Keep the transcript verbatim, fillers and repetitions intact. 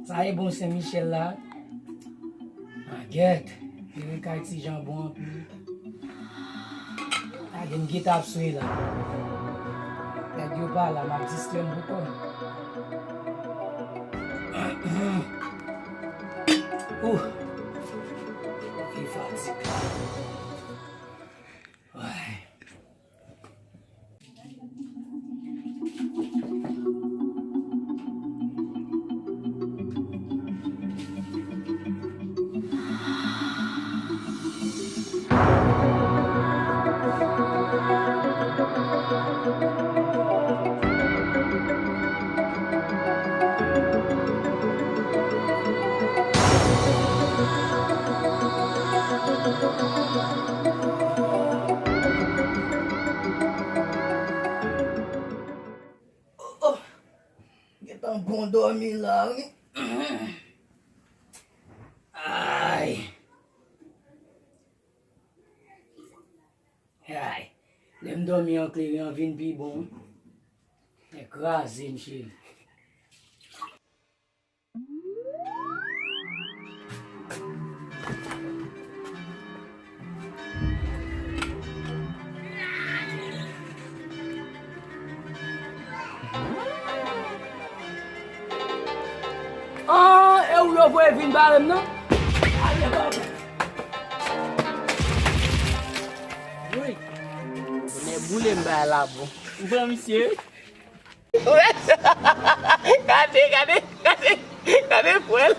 Sa e bon Sen Michèl la. Agèt, li gen kay ti janbon anpil. Gade m gentan ap swe la. Nèg yo pa la, m ap distrè m pou kò m. Ouh. Vye fatig la. Ay. Oh, oh. Gentan bon dòmi la, wi. Ay. Ay. Lè m dòmi an kleren an vin pi bon, wi. Nèg kraze m, cheri. Ah, e ou yo voye vin bare m nan? Aye, papa. Woy. Bonè boule m bay la bon. M pran misye. Gade, gade, gade, gade frè l.